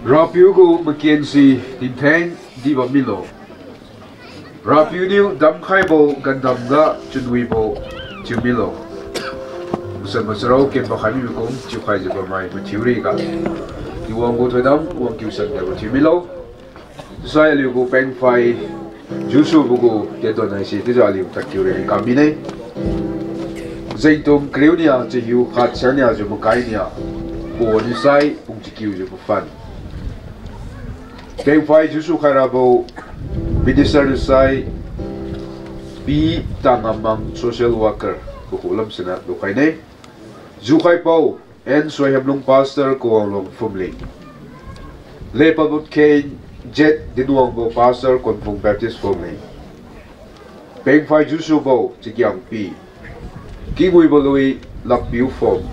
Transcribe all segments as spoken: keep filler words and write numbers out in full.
Rapiu gu makensi tingtheng di bam milo. Rapiu niu damkhaibo gandam ga chunwibo thiu milo. Masan macharao ken pakhai mibo kum chiukhaijiu bammai mathiu riga, Tingwang gu thoidam wangkiu san gabo thiu milo. Chiusai aliu gu pengphai Joshua bo gu tendon haise chiujiu aliu tadkiu rengkam mine. Zengtung kariu nia chahiu khat sa nia jiu makai nia, pon sai pung chakiujiu paphan. Pengphai Joshua khai rabo minister niu sai P Tangamang social worker pakhulam sina lukhaine. Jukhai pao N Soihamlung pastor Kawanglong Phumling. Lepabo kheng Z Dinwangbo pastor Konpung Baptist Phumling. Pengphai Joshua bo Chagiangpi. Kingwibo lui Lakpiu Phum.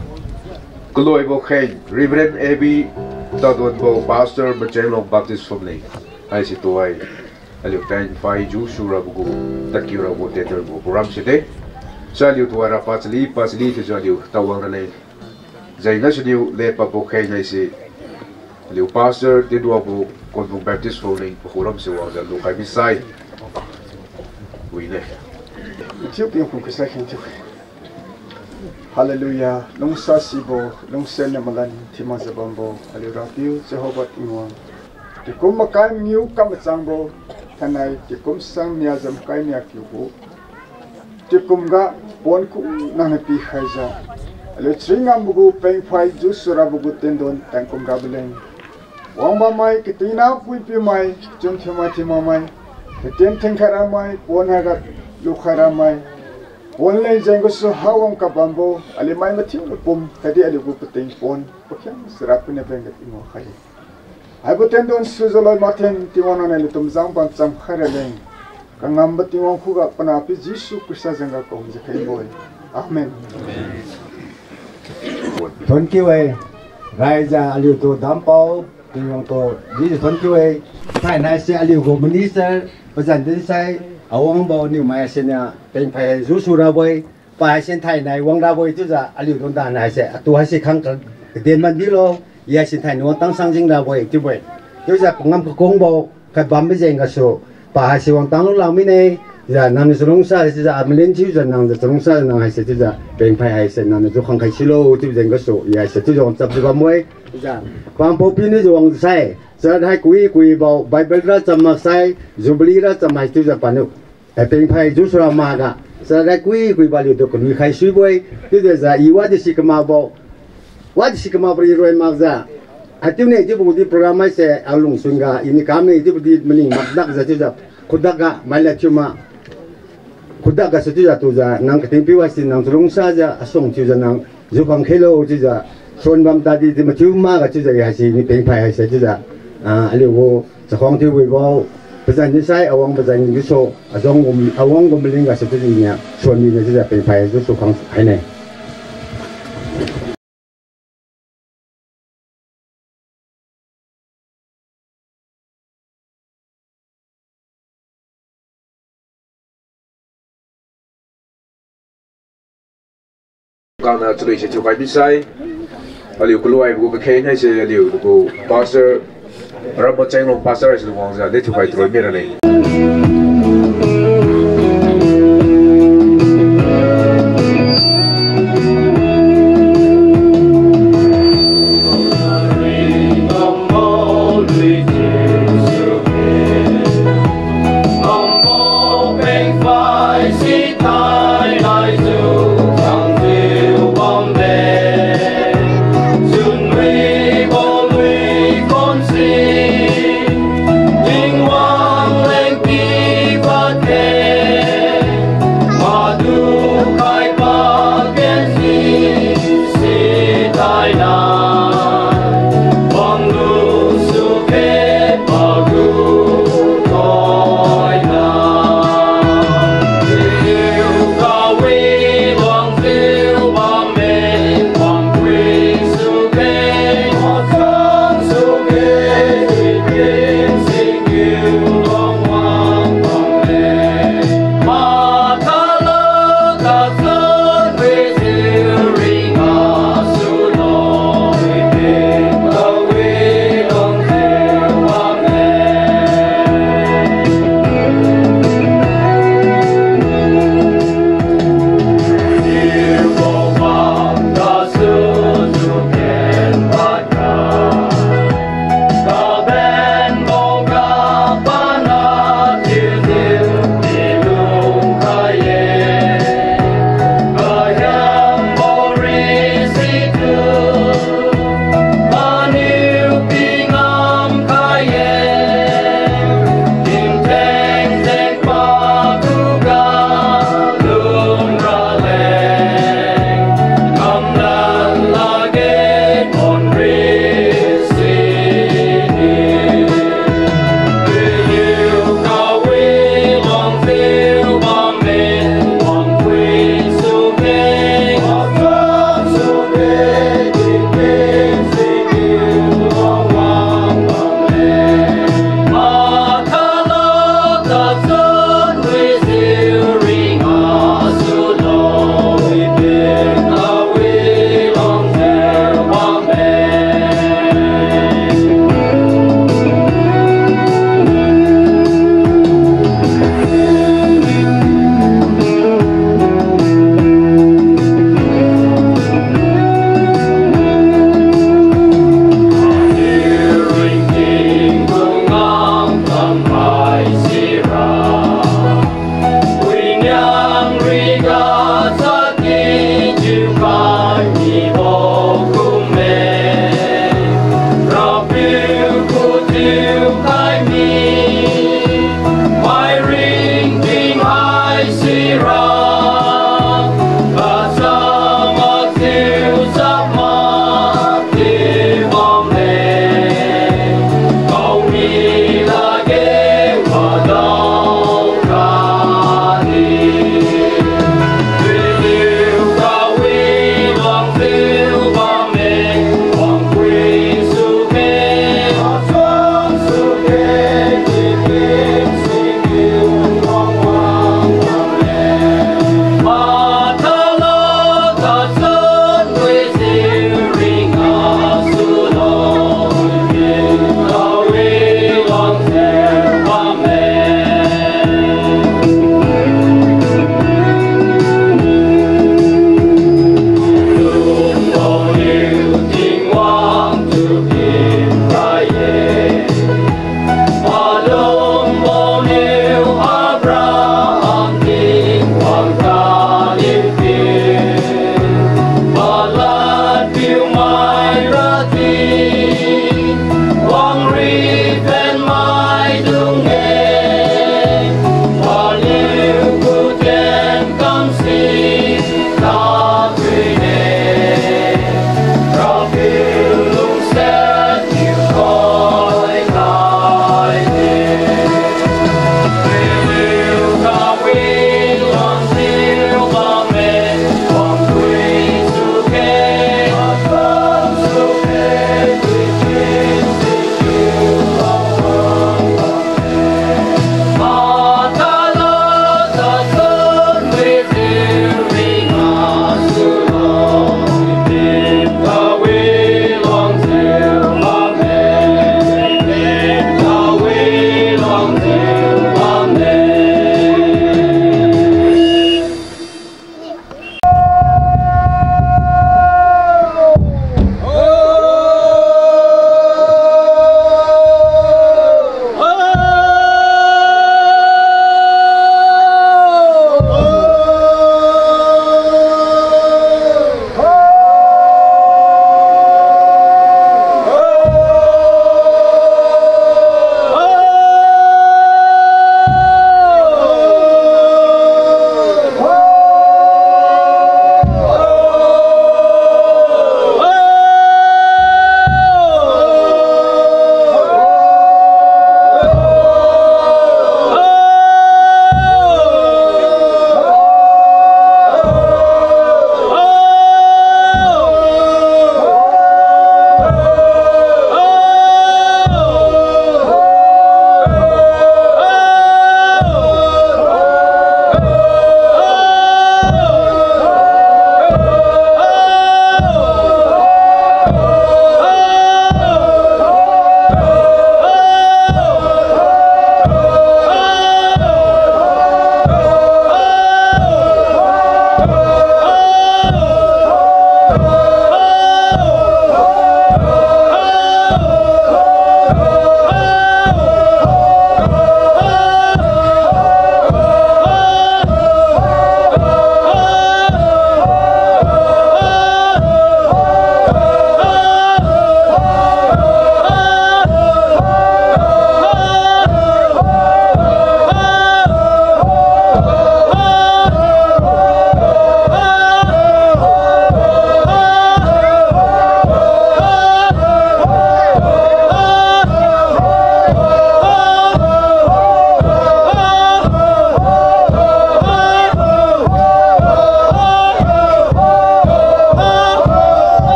Kaloibo kheng Reverend A B Tadonbo pastor Machenglong Baptist Phumling. Haise tuai aliu pengphai Joshua rabo gu tadkiu rabo tender gu program side. Sa aliu tuai ra pachali pachali thiujiu aliu tawang raleng. Jeng gasuniu lepabo kheng haise aliu pastor Dinwangbo Konpung Baptist Phumling pakhulam si wangjiu lukhai misai wine. Chiu piu kum kasai kheng thiu. Hallelujah. Lungsasibo, lungsianniu malan thiumakjiu bambo aliu Rapiu Jehovah Tingwang, tingkum makai mangiu kam machangbo, thainai tingkum sang niajiu makai nia kiubo tingkum ga pon kum nangniu pikhaijiu, aliu chari ngambo gu pengphai Joshua rabo gu tendon tangkum rabo leng, wangbammai, katina puipiumai, chun thiumai thiumakmai, katien thinkhai ramai, pon haiga lukhai ramai, pon leng jeng gasu hawang kabambo aliu mai mathiu lupum khatdi aliu gu pating pon pakhiang sira puniu bengga Tingwang khai-e. Haibo tendon sujiu loi mathen Tingwang nangniu aliu tumjang bamcham khai raleng, kangambo Tingwang khuga panahpiu Jesu Khrista jengga kaumjiu khaibo-e. Amen. Thonkiu-e. Raijiu aliutu dampao Tingwang tu dijiu thonkiu-e. Thainai se aliu gu minister pazan dinsai awangbo niumai siniu pengphai Joshua rabo-e. Pa haise thainai wang rabo-e chiujiu aliu dungdan haise atu haise khang ka, kaden man dilo. I haise thainai wangtang sangjing rabo-e chiubo-e. Chiujiu pangam kakungbo khat bambo jeng gasu, pa haise wangtang lulak mine. Chiujiu nangniu chalungsa chiujiu amalin thiujiu nangjiu chalungsa nang haise chiujiu pengphai haise nangniu jukhang khai silo chiubo jeng gasu, i haise chiujiu wangchapjiu bambo-e. Chiujiu pampao piuniu jiu wangsai, chara hai kui kuibo Bible ra cham maksai, Jubilee ra cham hai chiujiu paniu, eh, pengphai Joshua ra makga, chara hai kui kuibo aliutu kalui khai suibo-e. Chiujiu i wadi si kamakbo, wadi si kamakbo ri roi makjiu, haichiune chiubo di program haise alungsunga ini kamne chiubo di maning makdakjiu chiujiu, khudakga maila thiu ma, khudakga su chiujiu tujiu nang katingpiu haise nang chalungsajiu asuang thiujiu nang jukhang khailo chiujiu, suan bam tadi di mathiu makga chiujiu i haise ni pengphai haise chiujiu Ah, aliu gu chakhuang thiuwibo pazan di sai, awang pazan di su, azang gum, awang gum maling gasu chiujiu iniu suan mina chiujiu pingphai chiusu khang haine. Kangna chalui se thiukhai bisai, aliu kaluibo gu kakheng haise aliu gu pastor, Rambo Chenglong pastor haise lungwangjiu de thiukhai tarui mirane.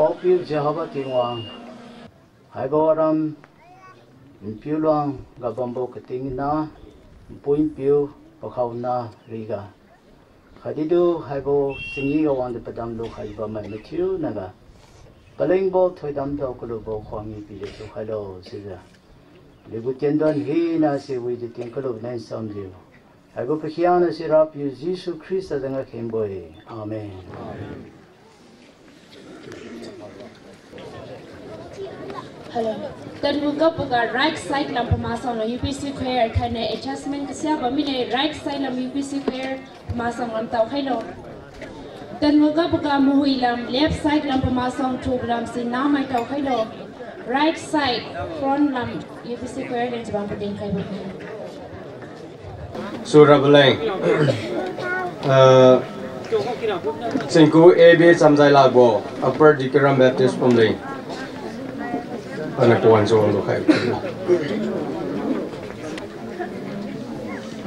Paopiu Jehovah Tingwang, haibo aram npiu luang ga bambo kating na, npui npiu pakhao na riga, khatdi tu haibo changi ga wangjiu padam lukhai bammai mathiu naga, palingbo thoidam dao kalubo khuang ni pidi tu khailo sijiu, aliugu tiendon hina si wijiu tingkalu nai samjiu. Haibo pakhiangna si Rapiu Jesu Khrista jengga khengbo-e. Amen. Hello. Tadgu kapuga right side lam pamasang lam U P C choir thainai adjustment kasia bam mine, right side lam U P C choir pamasang lam tao khailo. Tadgu kapuga mahui lam left side lam pamasang thubo lam si namai tao khailo. Right side front lam U P C choir leng chabang padin khaibo. Surabaleng. Ah, Singku A B Chamzai Lakbo, Upper Dikeram Baptist Phumling. Ana kuan suang do khai.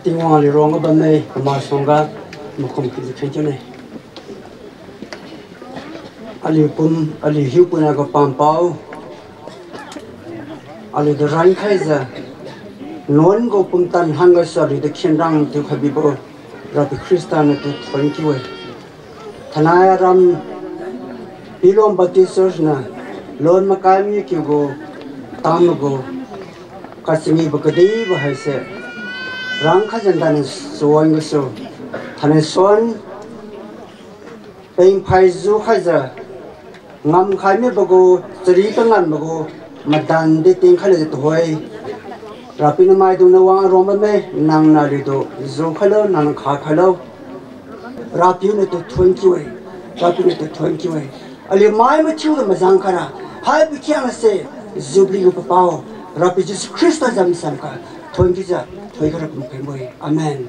Tingwang aliu ruangga bamme, pamasangga makhum kijiu khenkiune. Aliu pum, aliu hiupuina ga pampao, aliutu rankhaijiu, nuan gu pumtan hanggasu aliutu khenrang thiukhai bibo, Rapiu Khrista natu thuon kiu-e. Thainai aram Pilong Baptist Church niu lon makai mikiu gu, tambo gu, kachingibo kadibo haise, rangkhai janda niu suan gasu, thainai suan, pengphai jukhaijiu, ngamkhai mibo gu, chari kangambo gu, madan di tingkhai lejiu tuhoi. Rapiu namaidung nawang aruang bamme, nangniu aliutu jukhailo, nangniu khakhailo. Rapiu natu thuon kiu-e, Rapiu natu thuon kiu-e. Aliu mai mathiuga mazang khaira, haibo khiangnase, Jubilee gu papao, Rapiu Jesu Khrista jam samkha, thuon kiujiu, thoi khaira kum khengbo-e. Amen.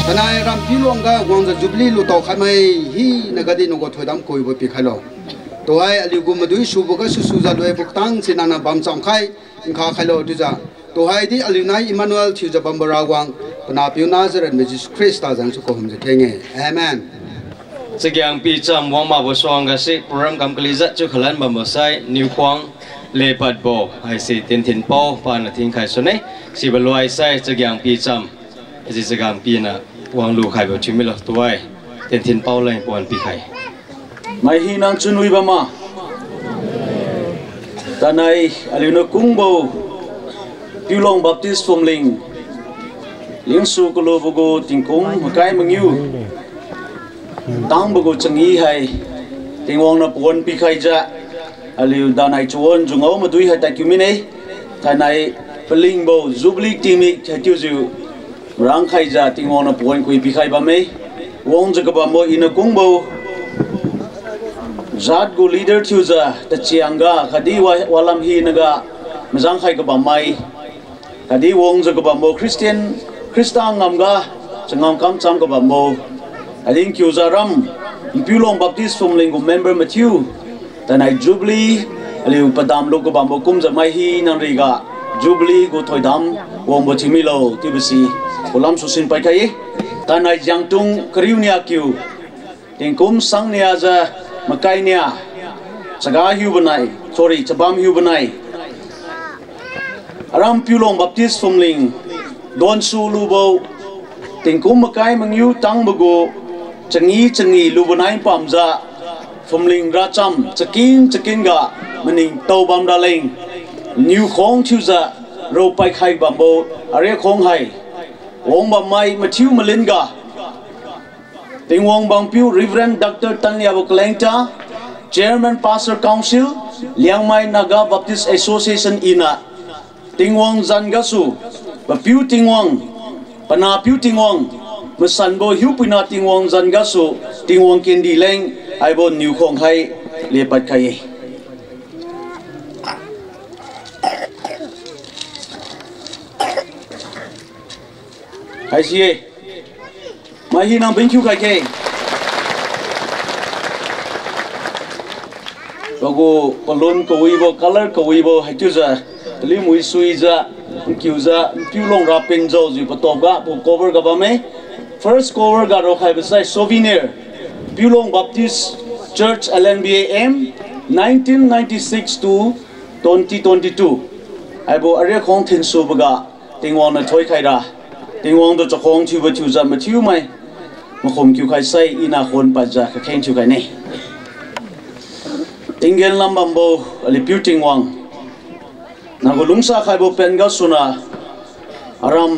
Tanai ram piluang ga wangjiu Jubilee lutao khaimai hina gadi nanggu thoidam kawibo pikhailo. Tuhai aliu gu madui subo gasu sujiu luibo katang si nangniu bamcham khai, nkha khailo chiujiu. Tuhaidi aliu nai Emmanuel thiujiu bambo Rawang, panahpiu Nazareth mai Jesu Khrista zan su kahumjiu kheng-e. Amen. Chagiang picham wang makbo suang gasi program kam kalijiu chiu khalan bambo sai Niukhuang Lepadbo haise Tinthinpao paniu thinkhai sune. Sibo luai sai chagiang picham, aji chagiang piniu wanglu khaibo thiumilo. Tuhai Tinthinpao leng pawan pikhai. Mai hina chunwi bamma. Tanai aliuniu kungbo Piulong Baptist Phumling lingsu kalubo gu tingkum makai mangiu tangbo gu changi hai Tingwang niu pawan pikhaijiu aliu danai chawon jungao madui hai tadkiu mine. Thainai palingbo Jubilee tingmik haichiujiu marangkhaijiu Tingwang niu pawan kawi pikhai bamme. Wangjiu kabambo iniu kungbo jat gu leader thiujiu tachiangga khatdi wa, walam hinaga mazangkhai kabammai, khatdi wangjiu kabambo Christian, Khrista ngamga changam kamcham kabambo, khatdi nkiujiu aram Piulong Baptist Phumling gu member mathiu, tanai Jubilee aliu padam lu kabambo kumjiu mai hina riga Jubilee gu thoidam wangbo thiumilo chiubo si kulam susin paikhai-e. Tanai Jiangtung kariu nia kiu tingkum sang niajiu makai nia chaga hiubo nai, sorry, chabam hiubo nai, aram Piulong Baptist Phumling donsu lubo tingkum makai mangiu tangbo gu changi changi lubo nai pamjiu Phumling racham chakin chakin ga maningtao bamraleng Niukhuang thiujiu raopai khai bambo ariakhuang hai wangbammai mathiu malin ga Tingwang bangpiu Reverend Doctor Tanliabo Kalengta, Chairman Pastor Council, Liangmai Naga Baptist Association iniu Tingwang zan gasu, Papiu Tingwang, Panahpiu Tingwang, Masanbo Hiupuina Tingwang zan gasu, Tingwang kendi leng haibo Niukhuang hai lepad khai-e. Haisi-e. Mai hina bingkhiu khai khe. Pagu balloon kawibo, color kawibo haichiujiu, taliu mui suijiu, nkiujiu, Piulong Rapeng Jaojiu patopga pagu cover ga bamme. First cover ga raokhaibo sai souvenir, Piulong Baptist Church L N B A M, nineteen ninety-six to twenty twenty-two. Haibo ariakhuang thinsuboga Tingwang niu thoikhaira, Tingwang tu chakhuang thiubo thiujiu mathiumai makhum kiu khai sai iniu khon padjiu kakheng thiukhaine. Tinggen lambambo aliu Piu Tingwang, nagu lungsa khaibo pen gasuniu aram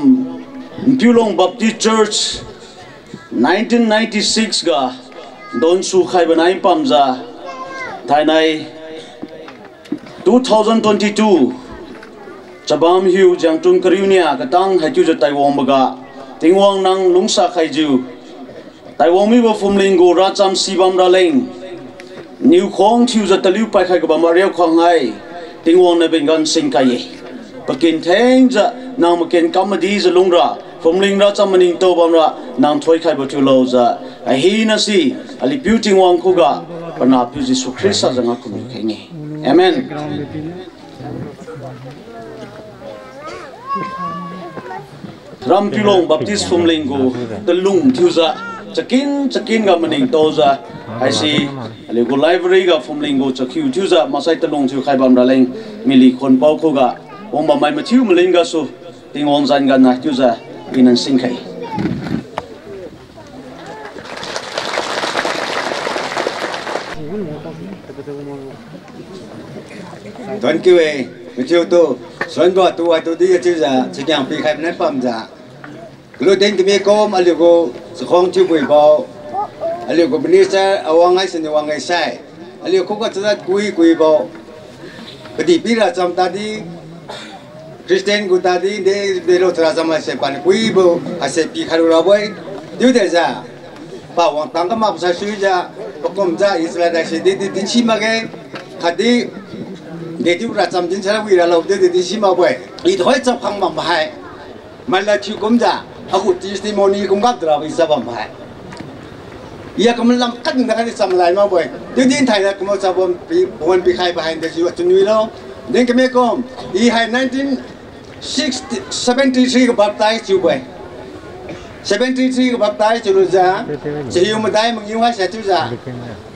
Piulong Baptist Church nineteen ninety-six ga donsu khaibo nai pamjiu, thainai two thousand twenty-two chabam hiu Jiangtung kariu nia katang haichiujiu taiwangboga, Tingwang nang lungsa khaijiu taiwang mibo phumling gu racham sibam raleng, Niukhuang thiujiu taliu paikhai kabam ariakhuang hai, Tingwang niu bengan singkhai-e. Pakin thengjiu nang makin kam madijiu lungra, phumling racham maningtao bamra nang thoikhaibo thiulo jiu, ahinasi aliu Piu Tingwang khuga, Panahpiu Jesu Khrista zanga kumkheng-e. Amen. Ram Piulong Baptist phumling gu talung thiujiu, chakin chakin ga maningtaojiu, haise aliu gu library ga phumling gu chakhiu thiujiu maksai talung thiukhai bam raleng, mily khonpao khuga wangbammai mathiu malin gasu, Tingwang zan ganiu chiujiu, inan singkhai. Kiu-e, mathiutu, suanbo atu atu di chiujiu, chakiang pikhai manai pamjiu. Kalu din kami kum aliugu chakhuang thiupuibo, aliugu minister awang haisiniu wang-e sai, aliu khuga chara kui kuibo, kadihpira cham tadi, Christian gu tadi de, delo chara cham haise paniu kuibo haise pikhailu rabo-e. Chiudejiu, pa wangtang kamakbo saisuijiu, pakumjiu i chalad haise di di dinsi makge, khatdi dechiura cham din sara wi ralo di di dinsi makbo-e. I thoi chap khang bambo hai. Mailad thiu kumjiu, agu testimony kumgap dra wi chap bambo hai. I akum lam khatdi khatdi cham madai makbo-e. Chiudi thainai kumbo chabon pi, pawan pikhaibo hai dejiu achun wilo. Din kami kum, i hai nineteen sixty, seventy-three ga baptize thiubo-e. Seventy-three ga baptize thiulujiu, chahiu madai mangiu haise chiujiu,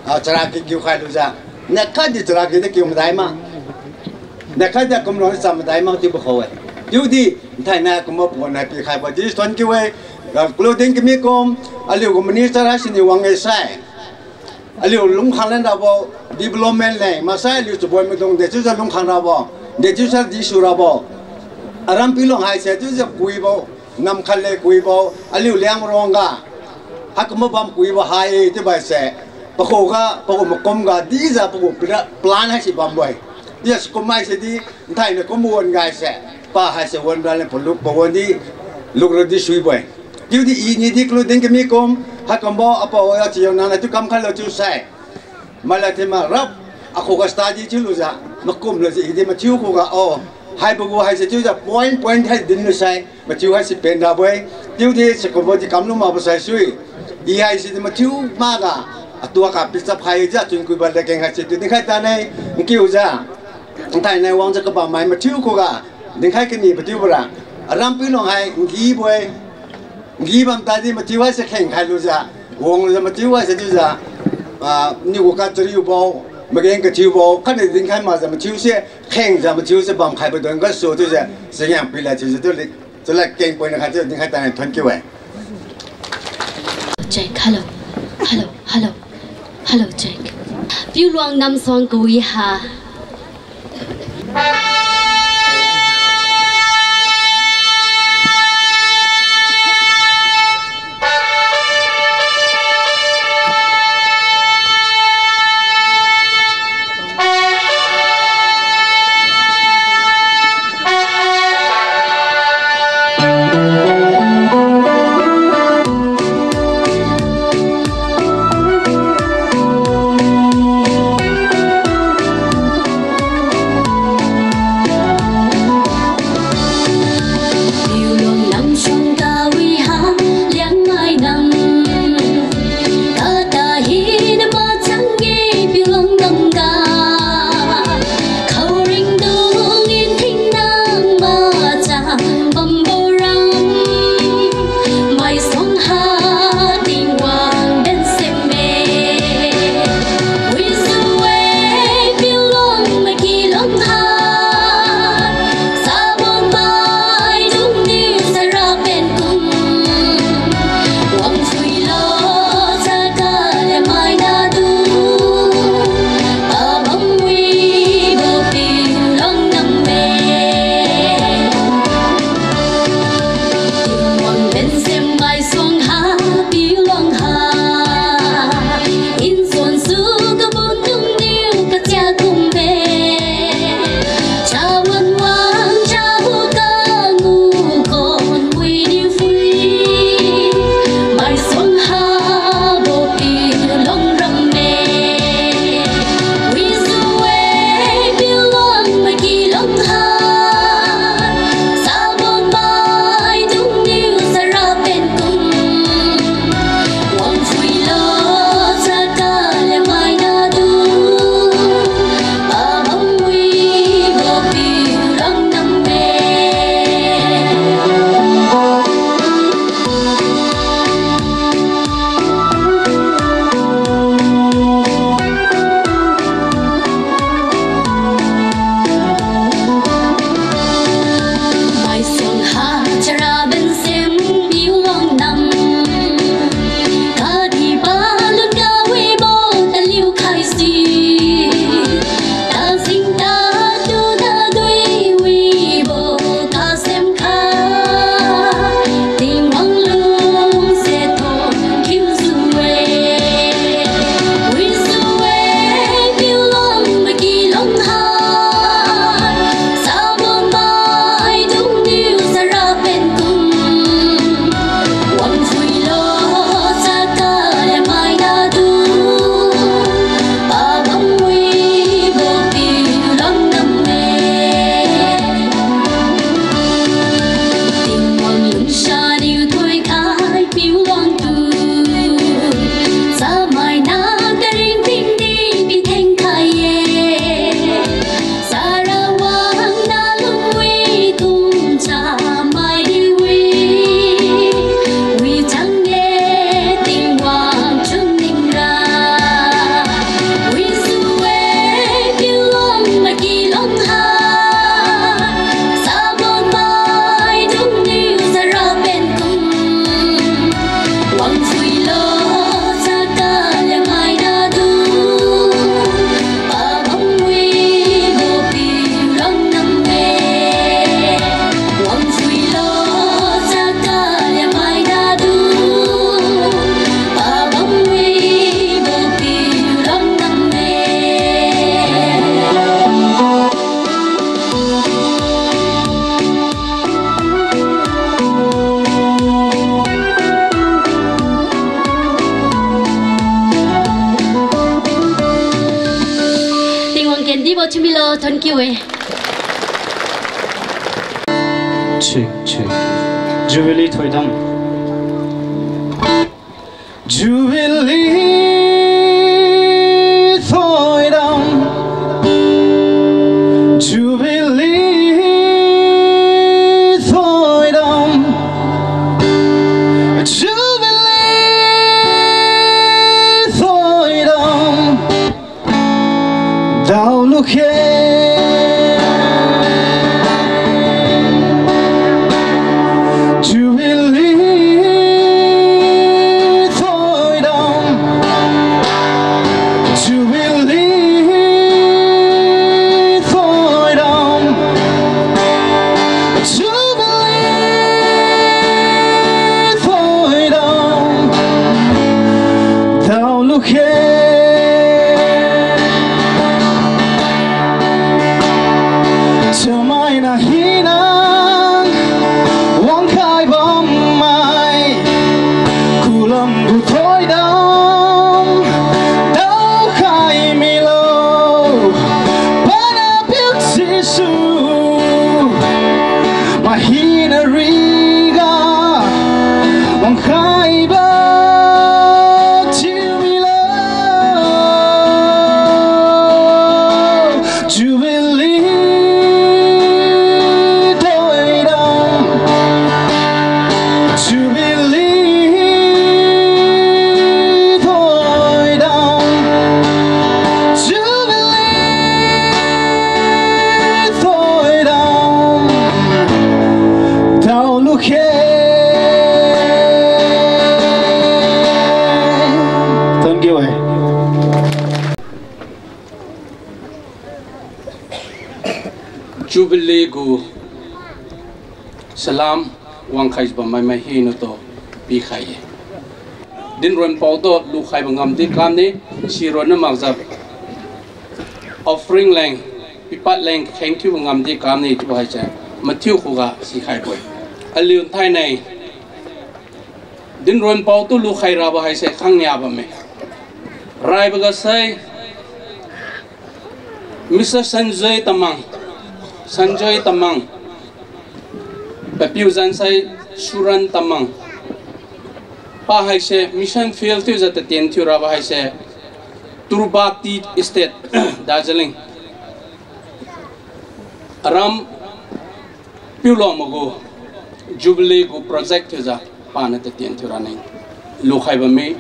ah, charaky kiukhai lujiu. Nakhatdi charaky di kiu madai ma. Nakhatdi kumlo cham madai ma chiubo khao-e. Chiudi, thainai kumbo pawan hai pikhaibo di thuon kiu-e, ah, kalu din kami kum, aliugu minister haisiniu wang-e sai. Aliu lungkhang lan rabo, development leng maksai aliu chabon maidung dechiujiu lungkhang rabo, dechiusa disu rabo. Aram Pilong haise chiujiu kuibo, namkhat le kuibo, aliu Liangmai rongga. Haikumbo bam kuibo hai chiubo haise. Pakhuga, pagu makumga dijiu pagu pira plan haise bambo-e. Dijiu sikum haise di, thainai kumbo wan-ga haise. Pa haise wan raleng paluk pawan di, lukra di suibo-e. Chiudi i ni di kalu din kami kum, haikumbo apao-a chiu nana chiu kamkhailo chiusai. Mailad thiu ma rap, akhuga study thiulujiu, makumlujiu i di mathiu khuga o. Haibo gu haise chiujiu point point hai dinlu sai, mathiu haise pen rabo-e. Chiudi sikumbo di kamlu makbo saisui. I haise di mathiu makga, atua ka pichap khaijiu achun kuibo ladkeng haise chiu dinkhai tane, nkiujiu. Thainai wangjiu kabam mai mathiu khuga, dinkhai kani padiubora. Aram Pilong hai ngibo-e. Ngi bam tadi mathiu haise kheng khailujiu. Wanglujiu mathiu haise chiujiu. Ah, niu gu kachariubo, mageng kathiubo, khatdi dinkhai makjiu mathiuse, khengjiu mathiuse bamkhaibo don gasu chiujiu, chakiang pilad chiujiu chiu li, chalad keng poina khat chiu dinkhai tane thuon kiu-e. Check, hello. Hello, hello. Hello, check. Piuluang Namsuang kawi ha. Thank you, eh. Check, check. Jubilee thoidam. Jubilee thoidam. Jubilee thoidam. Jubilee thoidam. Daolu khe. Jubilee thoidam. Jubilee thoidam. Jubilee thoidam. Daolu khe. Chamaina hina wangkhai bammai, kulam gu thoidam daokhai milo. Pana piu Jesu, mahina riga wangkhaibo thiu milo. Jubilee thoidam. Jubilee thoidam. Jubilee thoidam. Daolu khe. Thank you, eh. Jubilee gu salam wangkhaijiu bammai mai hina tu pikhai-e. Dinron pao tu lukhaibo ngamdi kamne, sironna makjiu offering leng, pipad leng kheng thiubo ngamdi kamne chiubo haise mathiu khuga sikhaibo-e. Aliu thainai dinron pao tu lukhai rabo haise khangnia bamme. Raibo ga sai, Mister Sanjoy Tamang, Sanjoy Tamang, papiu zansai Suran Tamang. Pa haise mission field thiujiu tatien thiu rabo haise Turbati Estate, Darjeeling. Aram Piulong magu Jubilee gu project thiujiu paniu tatien thiu rane. Lukhai bamme.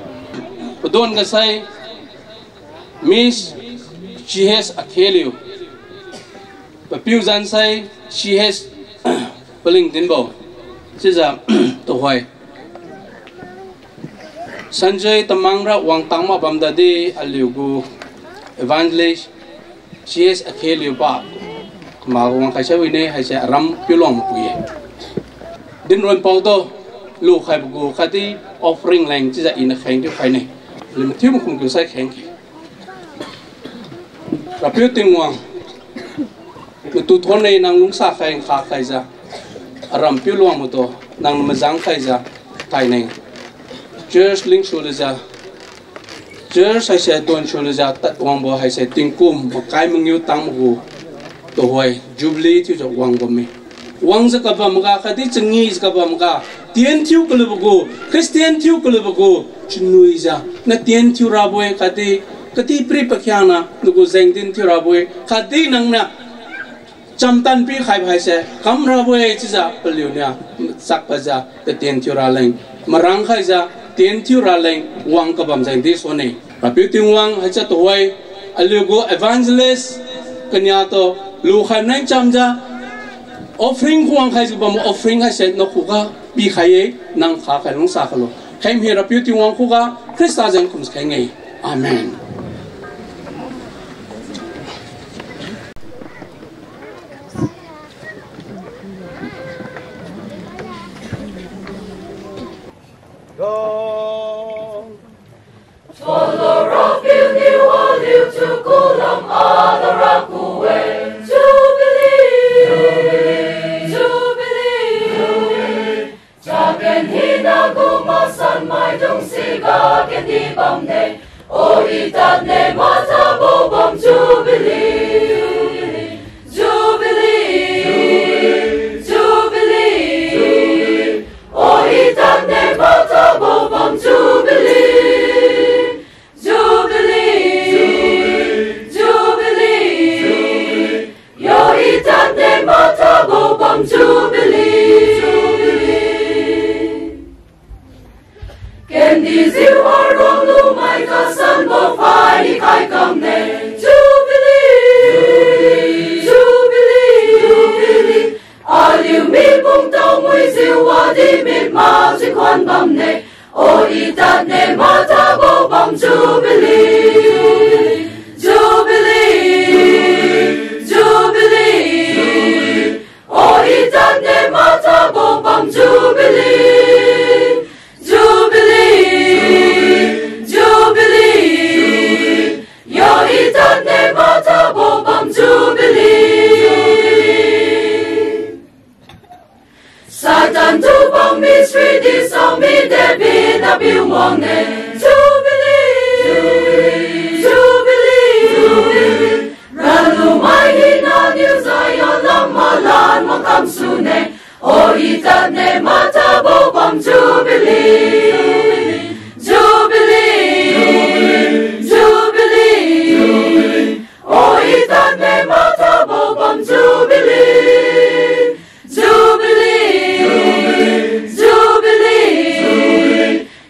Padon ga sai Miss C H Akheliu. Papiu zansai C H Palingdinbo. Chiujiu tuhoi Sanjay Tamang ra wangtang mak bamdadi aliu gu Evangelist C H Akheliu pa kamagu wangkhai sai wine haise aram Piulong mapui-e. Dinron pao tu lukhaibo gu khatdi offering leng chiujiu iniu kheng thiu khaine. Aliu mathiu makhum kiu sai kheng khe. Rapiu Tingwang, natu thonne nang lungsa khai nkha khaijiu, aram Piulong matu nang mazang khaijiu, thainai church lingsu lujiu, church haise donsu lujiu tad wangbo haise tingkum makai mangiu tang magu tuhoi Jubilee thiujiu wang bamme. Wangjiu kabam maga khatdi changijiu kabam maga, tien thiu kalubo gu, Christian thiu kalubo gu, chanuijiu na tien thiu rabo-e khatdi, kadihpiri pakhiangna nagu jengdin thiu rabo-e khatdi nangniu chamtan pikhaibo haise kam rabo-e chiujiu paliuniu chakpadjiu tatien thiu raleng, marang khaijiu tien thiu raleng wang kabam jengdi sune. Rapiu Tingwang, haichiu tuhoi aliu gu evangelist kaniatu lukhai nai chamjiu offering khuang khaijiu bam offering haise nakhuga pikhai-e, nang kha khai lungsa khalo. Kheng hi Rapiu Tingwang khuga Khrista jeng kum kheng-e. Amen. Tolo Rapiu niu aliutu kulam adao raku-e, Jubilee, Jubilee. Chaken hinagu masan maidung siga kendi bamne, o i tadne matabo bam Jubilee. Mibung tao muijiu wadi mikmak si khuan bamne. O i tadne matabo bam Jubilee. Jubilee. Jubilee. O i tadne matabo bam Jubilee. Jubilee. Jubilee. Yo i tadne matabo bam Jubilee. Satan tu bang misri di saomi David apiu wangne. Jubilee, Jubilee, Jubilee. Ranlu mai hina niu Zion lam malan makam sune. O i tadne matabo bam Jubilee. Jubilee, Jubilee, Jubilee. O i tadne matabo bam Jubilee. Jubilee, Jubilee, Jubilee.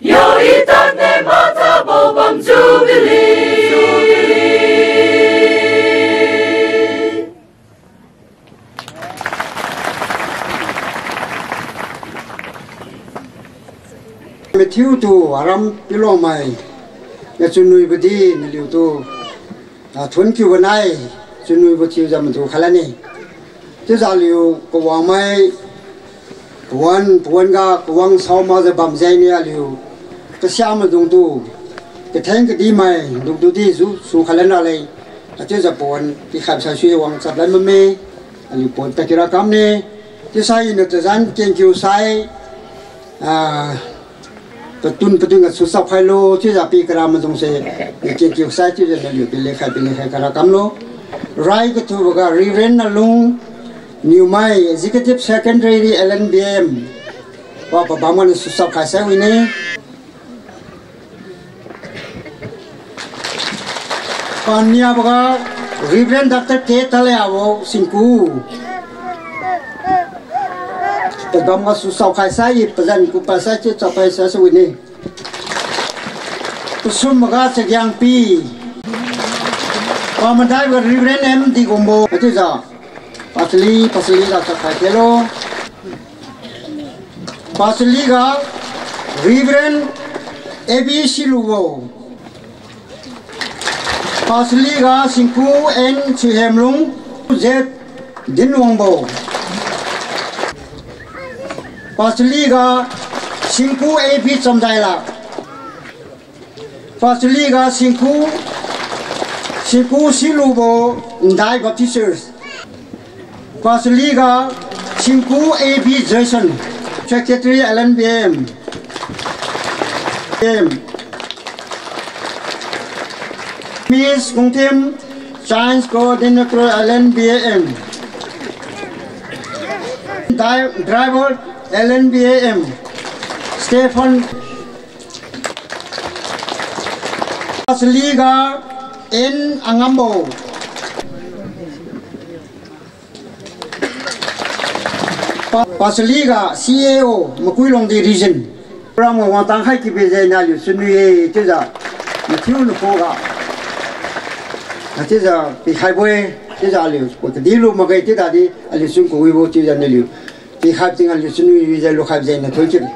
Yo i tadne matabo bam Jubilee. Mathiu tu aram pilongmai, ya chunwibo di naliu tu, ah, thun kiubo nai, chunwibo thiujiu madu khailane. Chiujiu aliu kawangmai, pawan, pawan ga kawang sao makjiu bam jengniu aliu kasia maidungtu, katheng kadihmai dungtu di jusu khailan raleng. Achiujiu pawan pikhai saisui wang chaplan bamme, aliu pawan tadkiu ra kamne. Chiusai iniu tazan kengkiu sai, ah, patun patun gasu chap khailo, chiujiu pi kara maidungse, i kengkiu sai chiujiu naliu pilikhai pilikhai kara kamlo. Rai kathuboga Reverend Nalung Niumai, Executive Secretary, L N B M. Wa pabam ganiu su chap khai sai wine. Paniaboga Reverend Doctor K Taliabo Singku. Pabam gasu chap khai sai, pazan kupa sai chiu chap khai sai su wine. Pasumboga Chagiangpi. Pamadaiboga Reverend M Digombo. Achiujiu pasali, pasali ga chap khai khelo. Pasali ga Reverend A B Silubo. Pasali ga Singku N Suhemlung, Z Dinwangbo. Pasali ga Singku A B Chamdailak. Pasali ga Singku, Singku Silubo, Ndai Baptist Church. Pasali ga Singku A B Jason, Secretary L N B M. M. Miss Kungthim, Science Coordinator L N B M. Di-, driver L N B M. Stephen. Pasali ga N Angambo. Pa-, pasali ga C A O, Makuilongdi Region. Program ga wangtang khai kibi jengniu aliu chunwi-e, chiujiu. Mathiu nakhuga. Achiujiu pikhaibo-e, chiujiu aliu, kadilu makge chiujiu di, aliu chun kawibo, chiujiu naliu. Pikhai tingga aliu chunwi-e jiu lukhai jengniu thoi chiu.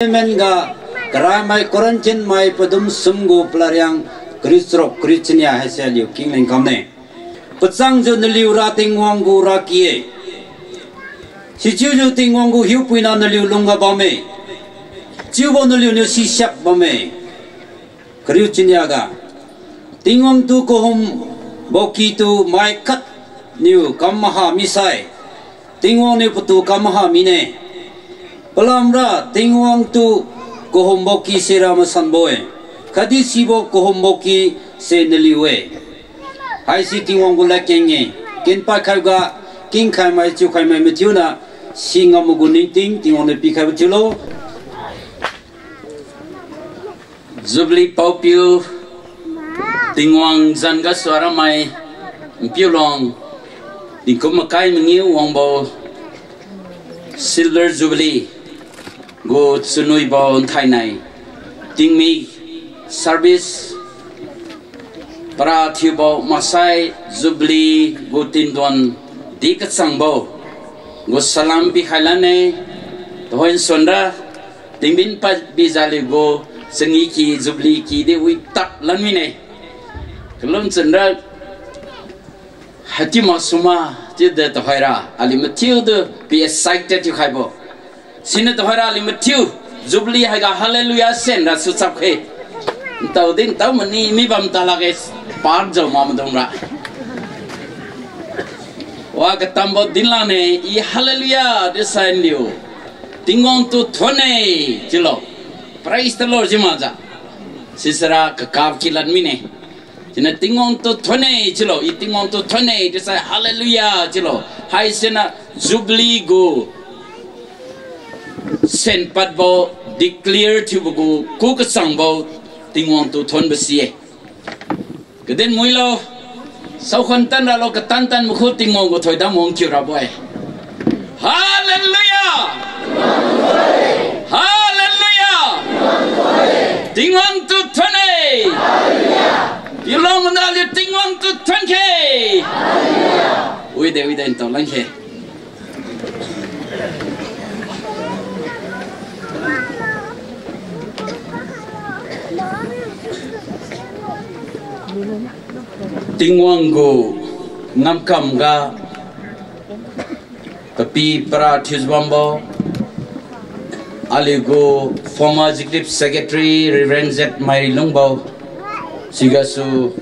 Amen ga, karamai Corinthian mai padum sum gu palariang kariu charuk kariu chinia haise aliu kingleng kamne. Pachangjiu naliura Tingwang gu raki-e. Sichiujiu Tingwang gu hiupuina naliu lungga bamme. Chiubo naliuniu sisiak bamme. Kariu chinia ga, Tingwang tu kahumbo kitu mai khat niu kam maha misai, Tingwang niu patu kam maha mine. Palamra Tingwang tu kahumbo ki sira masanbo-e, khatdi sibo kahumbo ki se naliu-e. Haisi Tingwang gu ladkeng-e. Kenpad khaiga, kingkhaimai chiukhaimai mathiuna, si ngambo gu ningting Tingwang niu pikhaibo thiulo. Jubilee paopiu, Tingwang zan gasu aramai, npiu long, tingkum makai mangiu wangbo Silver Jubilee gu chunuibo nthainai, tingmik service para thiubo maksai Jubilee gu tinduan di kachangbo gu salam pikhai lanne, tuhoi nsuanra, tingbin pad bijiu aliu gu changi ki Jubilee ki di wi tap lan mine. Kalum chunra, haichiu maksuma, chiude tuhoira aliu mathiutu pi excited thiukhaibo. Siniu tuhoira aliu mathiu, Jubilee haiga Hallelujah senra suchap khe. Ntao di ntao mani mi bam ta lakge, part jao ma maidungra. Wa katambo dinlane, i Hallelujah di sainliu, Tingwang tu thon-e chiulo. Praise the Lord chiu makjiu, sisira kakap kilan mine. Siniu Tingwang tu thon-e chiulo, i Tingwang tu thon-e chiusai Hallelujah chiulo. Haisiniu Jubilee gu senpadbo, declare thiubo gu ku kachangbo Tingwang tu thonbo si-e. Kadin muilo, saokhon tan ralo, katan tan makhu Tingwang gu thoidam wang kiu rabo-e. Hallelujah! Hallelujah! Tingwang tu thon-e! Piulong naliu Tingwang tu thon khe! Wide, wide ntao lan khe. Tingwang gu ngamkam ga papi para thiujibambo, aliu gu former Executive Secretary Reverend Z Mairilungbo, sigasu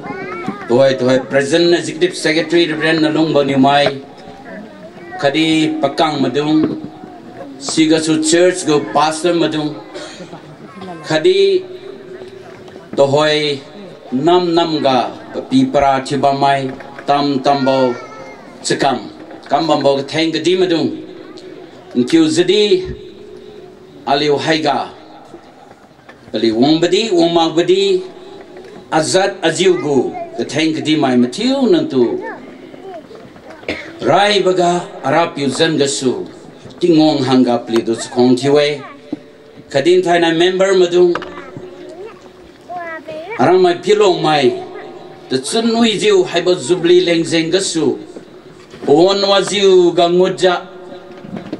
tuhoi tuhoi President Executive Secretary Reverend Nalungbo Niumai, khatdi pakang maidung, sigasu church gu pastor maidung, khatdi tuhoi nam namga papi para thiubammai, tam tambo chakam, kambambo katheng kadi maidung, nkiu jidi aliu haiga paliu wangbodi wangmakbodi, ajat ajiu gu katheng kadimai mathiu nangtu raiboga Arapiu zan gasu Tingwang hangga paliutu chakhuang thiu-e. Khatdi nthainai member maidung, aramai pilongmai, tachun wijiu haibo Jubilee lengjeng gasu, pawan wajiu ga ngutjiu,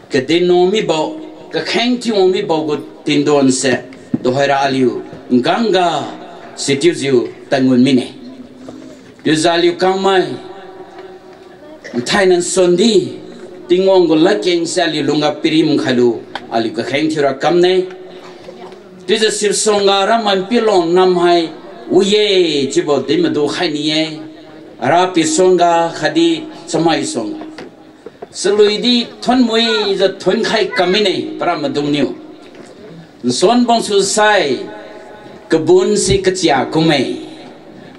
kadin wang mibo, kakheng thiu wang mibo gu tinduan se, tuhoira aliu ngangga sichiujiu tadngut mine. Chiujiu aliu kangmai, nthainai nsundi, Tingwang gu ladkeng se aliu lungga pirim khailu, aliu kakheng thiura kamne. Chiujiu sipsuangga aramai pilong namhai wi-e chiubo din madu khai ni-e. Arapiu suangga khatdi chamai suangga, chaluidi thonmuijiu thonkhai kam mine para maidungniu. Nsuan bangsu sai, kabun si kachia kumme,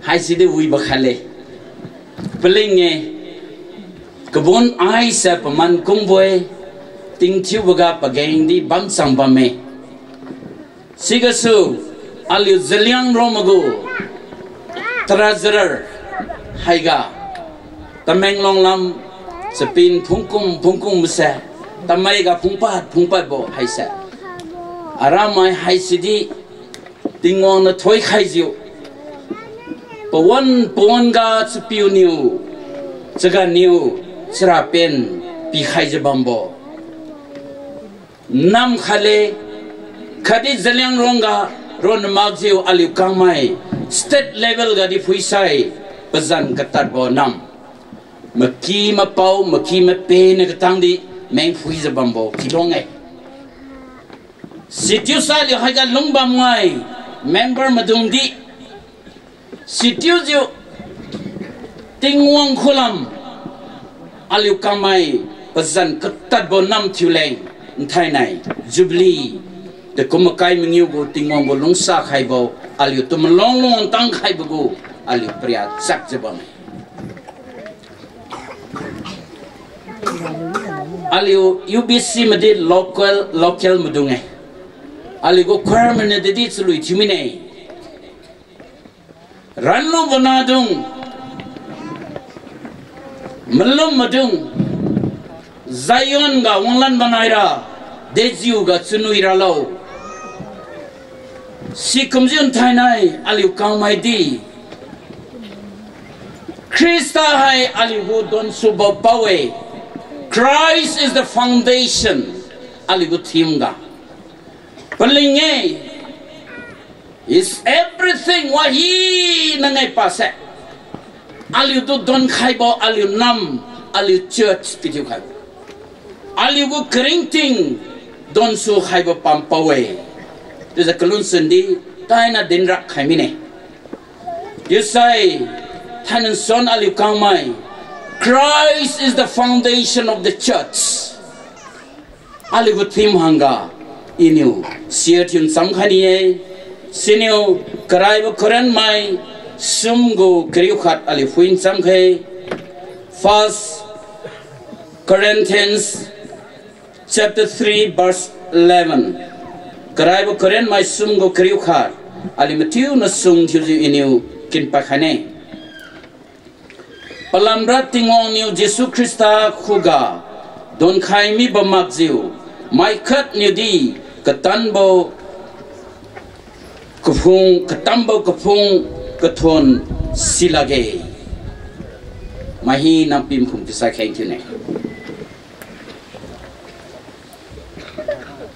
haisidi wibo khatle. Paling-e, kabun aise paman kumbo-e, tingthiuboga pagengdi bamchang bamme. Sigasu, aliu Zeliangrong magu treasurer haiga, Tamenglong lam chapin phungkum phungkum se, tamaiga phungpad phungpadbo haise, aramai haisidi Tingwang niu thoikhaijiu, pawan pawan ga chapiuniu, chaganiu, charapen pikhaijiu bambo, nam khatle, Khatdi Zeliangrong ga ronna makjiu aliu kangmai state level gadi phuisai pazan katadbo nam. Maky mapao, maky mape niu katangdi meng phuijiu bambo kibang-e. Sichiusai aliu haiga lungbam mai member maidungdi sichiujiu Tingwang khulam aliu kangmai pazan katadbo nam thiuleng nthainai Jubilee dekum makai mangiu gu Tingwang gu lungsa khaibo aliutu malong lungtang khaibo gu aliu pariak chakjiu bamme. Aliu U B C maidi local, local maidung-e. Aliu gu choir mainiu dedi chalui thiu mine. Ranlu banadung, malum maidung, Zion ga wanglan manaira, dejiu ga chunwi ralo. Sikumjiu nthainai aliu kangmaidi Khrista hai aliu gu donsubo pao-e. Christ is the foundation. Aliu gu theme ga paling-e, is everything, wahinang-e pase. Aliutu donkhaibo aliu nam, aliu church pithiu khaibo, aliu gu karingting donsu khaibo pampao-e. Chiujiu kalun sundi taina dinrak khai mine. Chiusai thainai nsuan aliu kangmai, Christ is the foundation of the church. Aliu gu theme hangga iniu share thiu ncham khai ni-e. Siniu karaibo Corinth mai sum gu kariu khat aliu phui ncham khe. First Corinthians chapter three verse eleven. Karaibo Corinth mai sum gu kariu khat aliu mathiuna sung thiujiu iniu kinpad khaine. Palamra Tingwang niu Jesu Khrista khuga donkhai mibo makjiu, maikhat niudi katanbo kaphung, katambo kaphung kathon silakge. Mai hina pimkhum kisai kheng thiune.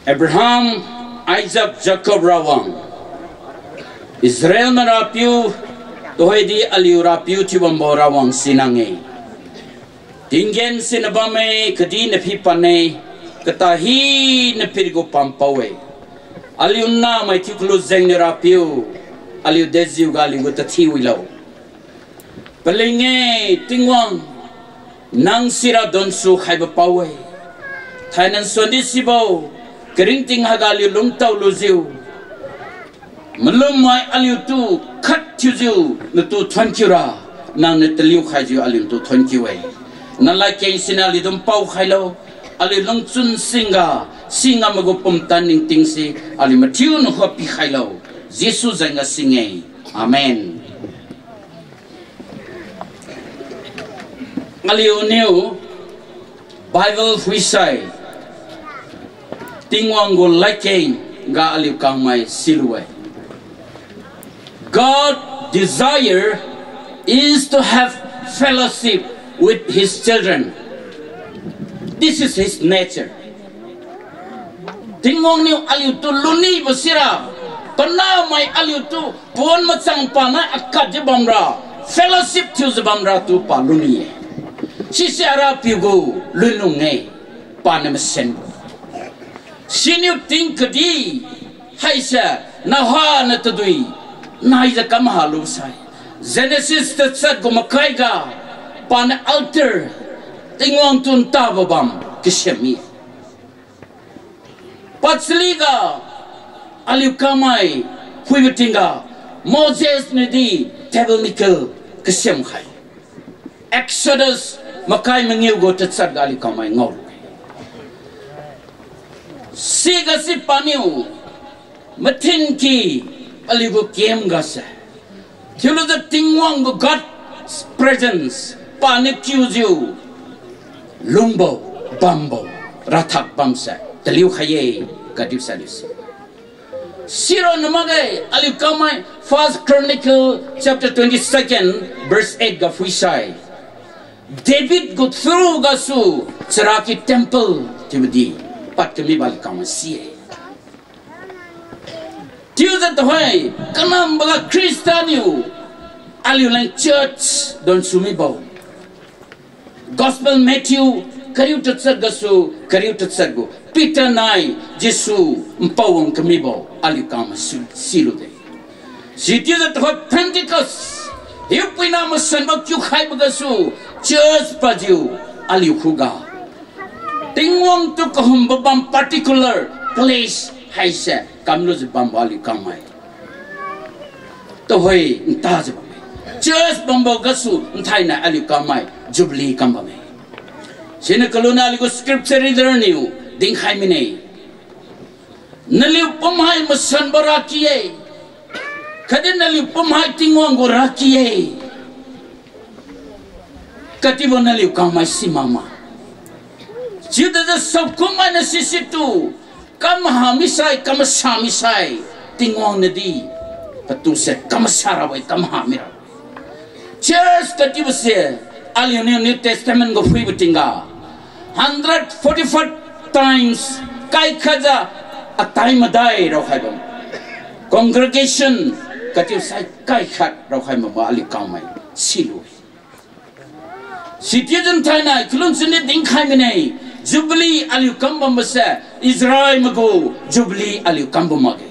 Abraham, Isaac, Jacob Rawang, Israel mai Rapiu, tuhoidi aliu Rapiu thiubambo Rawang sinang-e. Tinggen sina bamme, kadi naphi pan-e, kata hina pirigu pampao-e. Aliu namai thiu kalu jengniu Rapiu, aliu dejiu ga aliu gu tathiu wilo. Paling-e Tingwang, nang sira donsu khaibo pao-e. Thainai nsuandi sibo karingting haiga aliu lungtao lujiu, malummai aliutu khat thiujiu natu thonkiura, nangniu taliu khaijiu aliutu thonkiu-e. Naladkeng siniu aliudung paokhailo, aliu lungchun singga, singga mai gu pumtan ningtingse aliu mathiu nahua pikhailo. Jesu jengga sing-e. Amen. Aliuniu Bible phuisai, Tingwang gu ladkeng ga aliu kangmai silu-e. God desire is to have fellowship with his children. This is his nature. Tingwang niu aliutu lunibo sira, panahmai aliutu pon machang panai akatjiu bamra, fellowship thiujiu bamra tu pa luni-e. Sise Arapiu gu lunlung-e, paniu masenbo. Siniu ting kadi haise, nahaniu tadui naijiu kam halusai, Genesis tachat gu makaiga, paniu altar, Tingwang tu ntabo bam kasem mi. Pachaliga aliu kangmai phuibo tingga, Moses niudi tabernacle kasem khai. Exodus makai mangiu gu tachat ga aliu kangmai ngao. Sigasi paniu mathinki aliu gu kem gase, thiulujiu Tingwang gu God's presence paniu kiujiu lungbo, bambo, rathak bamse taliu khai-e, kadiu saliu si. Sironna makge, aliu kangmai First Chronicle chapter twenty-second verse eight ga phuisai, David gu through gasu charaky temple chiubodi pad kamibo aliu kangmai si-e. Chiujiu tuhoi, kanamboga Khrista niu aliu leng church donsu mibo. Gospel Matthew kariu tachat gasu kariu tachat gu, Peter nai Jesu npao wang kamibo aliu kangmai su silude. Sichiujiu tuhoi Pentecost, hiupuina masanbo kiukhaibo gasu church pajiu aliu khuga Tingwang tu kahumbo bam particular place haise kamlujiu bambo aliu kangmai tuhoi ntajiu bamme. Church bambo gasu nthainai aliu kangmai Jubilee kam bamme. Siniu kaluniu aliu gu scripture reader niu dinkhai mine. Naliu pumhai masanbo raki-e, khatdi naliu pumhai Tingwang gu raki-e katibo naliu kangmai si makma. Chiudijiu saokum mainiu sisitu, kam maha misai, kam masa misai, Tingwang niudi patuse kam masa rabo-e, kam maha mirabo-e. Church katibose, aliuniu New Testament gu phuibo tingga, hundred forty-five times kaikhatjiu atai madai raokhai bam. Congregation katibosai kaikhat raokhai bambo aliu kangmai silu-e. Sichiujiu nthainai kalun chunni dinkhai mine, Jubilee aliu kam bambose, Israel maigu Jubilee aliu kam bam makge.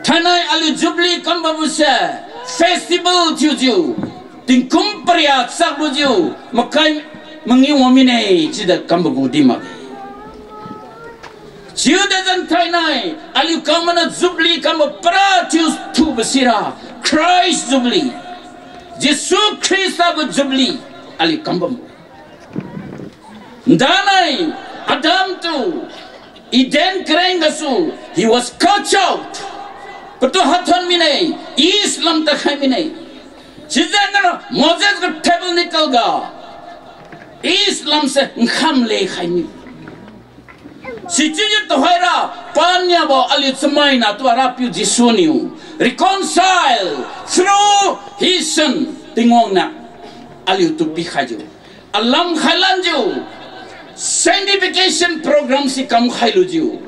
Thainai aliu Jubilee kam bambose, festival thiujiu, tingkum paria chaklujiu, makai mangiu wang mine, chiudi kambo gu di makge. Chiudi zan thainai aliu kangmainiu Jubilee kambo para thiu thubo sira, Christ Jubilee, Jesu Khrista gu Jubilee aliu kam bambo. Ndanai Adam tu Eden kareng gasu, he was cast out. Patu hathon mine, east lam takhai mine. Sijengniu Moses gu tabernacle ga east lamse nkham lekhai mi. Sichiujiu tuhoira, paniabo aliu chamaina tu Arapiu Jesu niu reconcile through his son, Tingwang niu aliutu pikhaijiu, alam khailanjiu, sanctification program si kamkhai lujiu,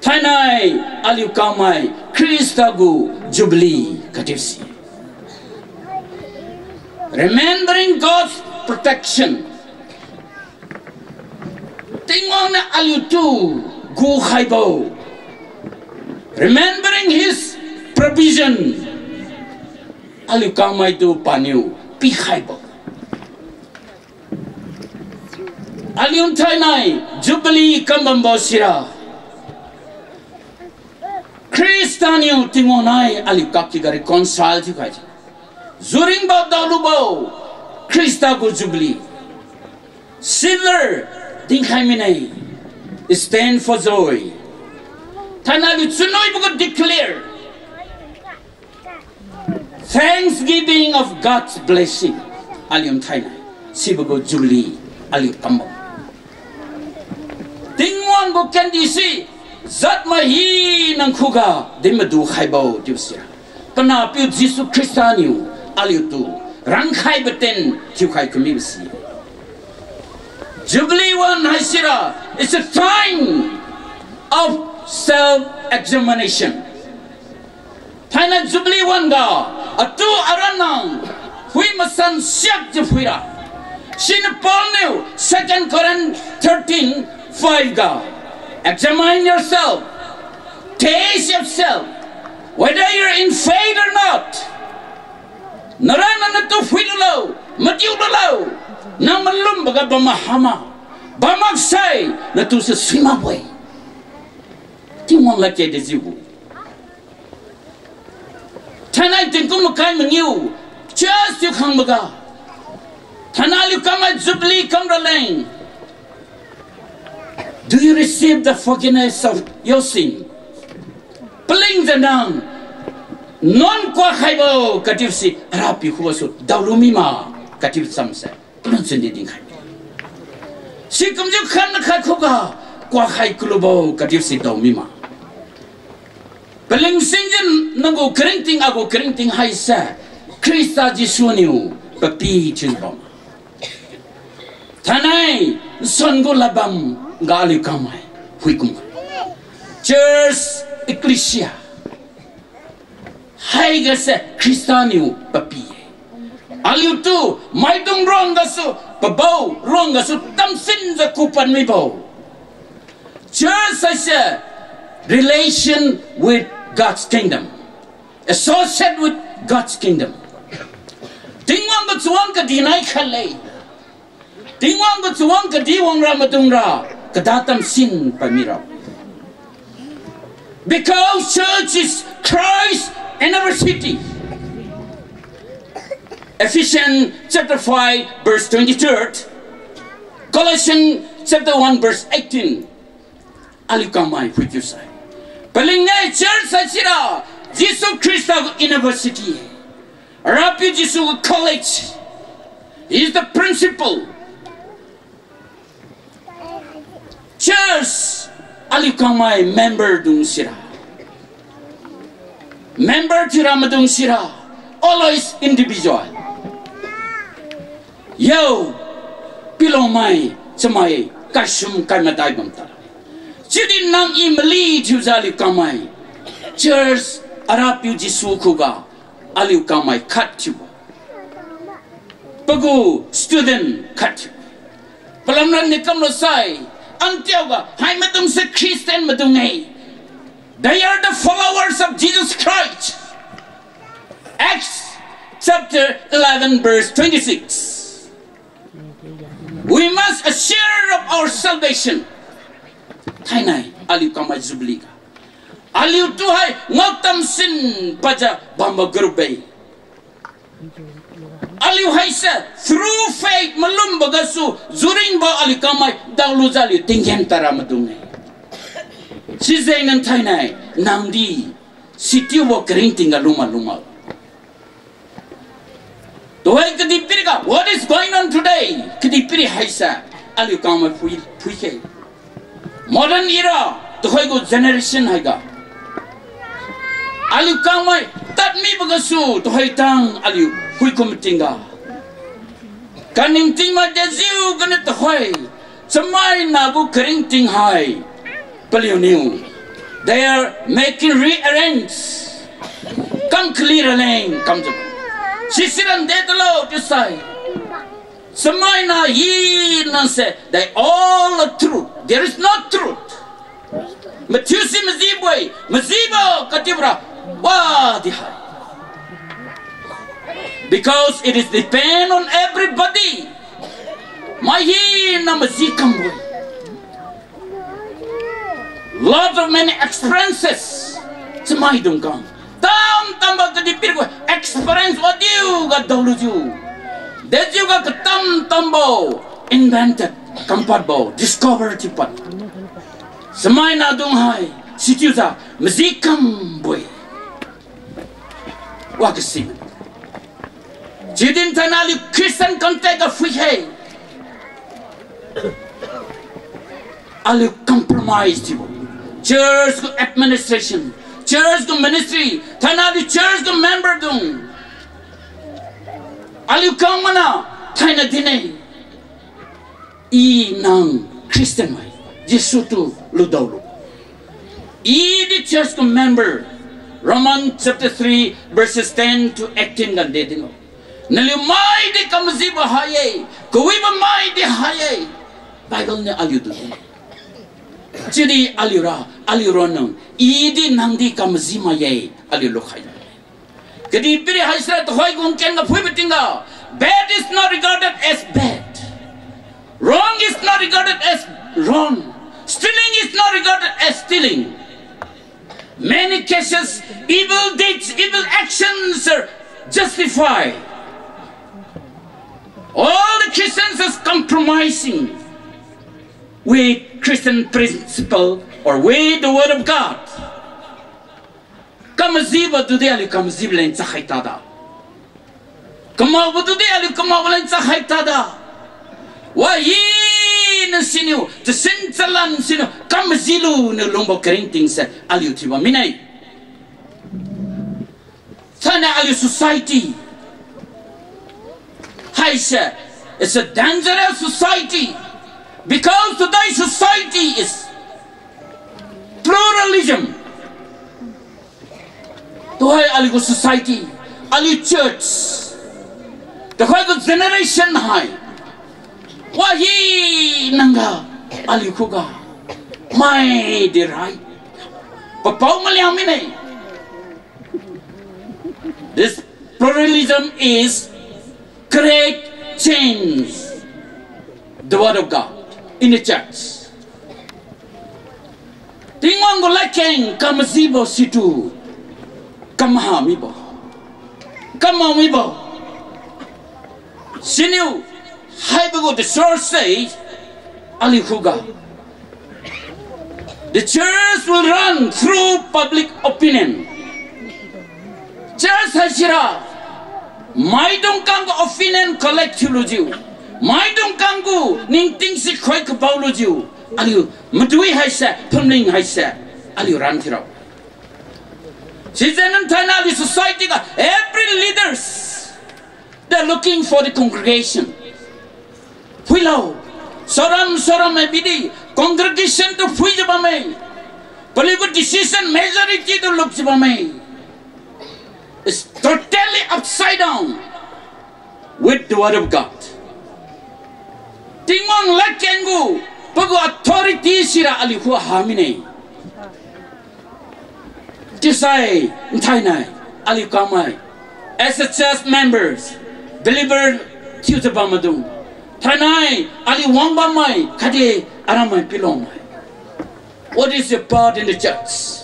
thainai aliu kangmai Khrista gu Jubilee katiusi. Remembering God's protection. Tingwang niu aliutu gukhaibo. Remembering his provision. Aliu kangmaitu paniu pikhaibo. Aliu thainai Jubilee kambambo sira, Khrista niu Tingwang nai aliu kaktiga reconcile thiukhaijiu, juringbo daolubo Khrista gu Jubilee. Silver dinkhai mine, stand for joy. Thainai aliu chunwibo gu declare, thanksgiving of God's blessing. Aliu thainai sibo gu Jubilee aliu kambam. Tingwang gu kendi si jat mai hina khuga din madu khaibo chiubo sira, panahpiu Jesu Khrista niu aliutu rangkhaibo ten thiukhai kamibo si. Jubilee wan haisira is a time of self-examination. Thainai Jubilee wan ga, atu aranang phui masan siakjiu phuira. Siniu Paul niu Second Corinth thirteen five ga, examine yourself, test yourself, whether you're in faith or not. Naranang natu phuilulo, madiululo, nang malumboga bam mahama, bam maksai natuse suimakbo-e. Tingwang ladkeng dejiubo. Thainai tingkum makai mangiu, church thiu khangboga, thainai aliu kangmai Jubilee kamraleng, do you receive the forgiveness of your sin? Palingjiu nang nuan kuakhaibo katiusi Rapiu khugasu daolu mima katiubo chamse, palun chunde dinkhai. Sikumjiu khan nakhai khuga kuakhai kalubo katiusi dao mima. Palingsingjiu nanggu karingting agu karingting haise Khrista Jesu niu papi thiubam. Thainai nsuan gu ladbam ga aliu kangmai phuikum. Church ecclesia. Haigase Khrista niu papi-e. Aliutu maidung ruang gasu, pabao ruang gasu tamsinjiu kupan mibo. Church haise relation with God's kingdom. Associate with God's kingdom. Tingwang gu chawang kadih nai khatle. Tingwang gu chawang kadih wangra maidungra, kada tamsin pad mira. Because church is Christ university. Ephesians chapter five, verse twenty-third, Colossians chapter one, verse eighteen. Aliu kangmai phuikiu sai. Paling-e church haisira, Jesu Khrista gu university. Arapiu Jesu gu college. He is the principal. Church, aliu kangmai member dung sira. Member thiura maidung sira, always individual. Yo, pilomai, chamai, kaisum, kaimadai bam tara. Chiudi nang i mali thiujiu aliu kangmai. Church, Arapiu Jesu khuga, aliu kangmai khat thiubo. Pagu student khat thiu. Palamra niu kamlo sai, antiaoga, hai maidungse Christian maidung-e. They are the followers of Jesus Christ. Acts chapter eleven, verse twenty-six. We must assure of our salvation. Thainai, aliu kangmai jubilee ga. Aliutu hai ngao tamsin padjiu bambo group-e. Aliu haise through faith malumbo gasu, juringbo aliu kangmai daolujiu aliu tinggen tara maidung-e. Sijengniu thainai, nangdi, sichiubo karingting ga luma luma. Tuhoi kadihpiriga, what is going on today? Kadihpiri haise, aliu kangmai phui, phuikhe. Modern era, tuhoi gu generation haiga. Aliu kangmai, tadmibo gasu, tuhoi tang, aliu, phuikum tingga. Kaningtingmai dejiu ganiu tuhoi, chamaina gu karingting hai, paliuniu. They are making rearrange. Kam kali raleng kamjiu. Sisira de talo chiusai. Chamaina hina se, they all are truth. There is no truth. Mathiu si majibo-e, majibo katibra, wadi hai. Because it is depend on everybody. Mai hina maji kambo-e. Lot of many experiences. Chamaidung kang. Tam tambo kadihpirigu experience wadiuga daolujiu. Dejiuga katam tambo invented, kampadbo, discover thiupad. Chamaina dung hai, sichiujiu, maji kambo-e. Wa kasi. Chiudi thainai aliu Christian context ga phuikhe. Aliu compromise thiubo. Church gu administration, church gu ministry, thainai aliu church gu member dung. Aliu kangmai niu, thainai dinne. I nang Christian mai, Jesu tu ludaolu. I di church gu member, Romans chapter three, verses ten to eighteen ga de dinlo. Naliu maidi kamajibo hai-e, kawibo maidi hai-e. Bible niu aliutu de. Chiudi aliura, aliu ronna, i di nang di kamaji mai-e, aliu lukhai. Kadihpiri haisira tuhoi gu ken ga phuibo tingga, bad is not regarded as bad. Wrong is not regarded as wrong. Stealing is not regarded as stealing. Many cases, evil deeds, evil actions are justified. All the Christians is compromising with Christian principle or with the word of God. Kamajibo tudi aliu kamajibo leng chakhai tada. Kamaobo tudi aliu kamaobo leng chakhai tada. Wa hina siniu, tasin chalan siniu, kamajilu niu lungbo karingting se aliu thiubam mine. Thainai aliu society haise, it's a dangerous society because today's society is pluralism. Tuhoi aliu gu society, aliu church, tuhoi gu generation hai, wahi nangga aliu khuga mai di rai. Papao maliang mine. This pluralism is great change the word of God in the church. Tingwang gu ladkeng kamajibo situ kamaha mibo, kamao mibo. Siniu haibo gu the source se aliu khuga. The church will run through public opinion. Church haisira maidung kang gu opinion collect thiulujiu, maidung kang gu ningting sikhoi kabao lujiu, aliu madui haise, phumling haise, aliu run thiurabo. Sijiu nang thainai aliu society ga every leaders, they're looking for the congregation. Phuilo, saoram saoram mai bidi congregation tu phuijiu bamme. Paliu gu decision majority tu lukjiu bamme. It's totally upside down with the word of God. Tingwang ladkeng gu, pagu authority sira aliu khu ha mine. Chiusai nthainai aliu kamai, as a church members, believer thiujiu bam maidung, thainai aliu wang bammai khatdi aramai pilongmai, what is your part in the church?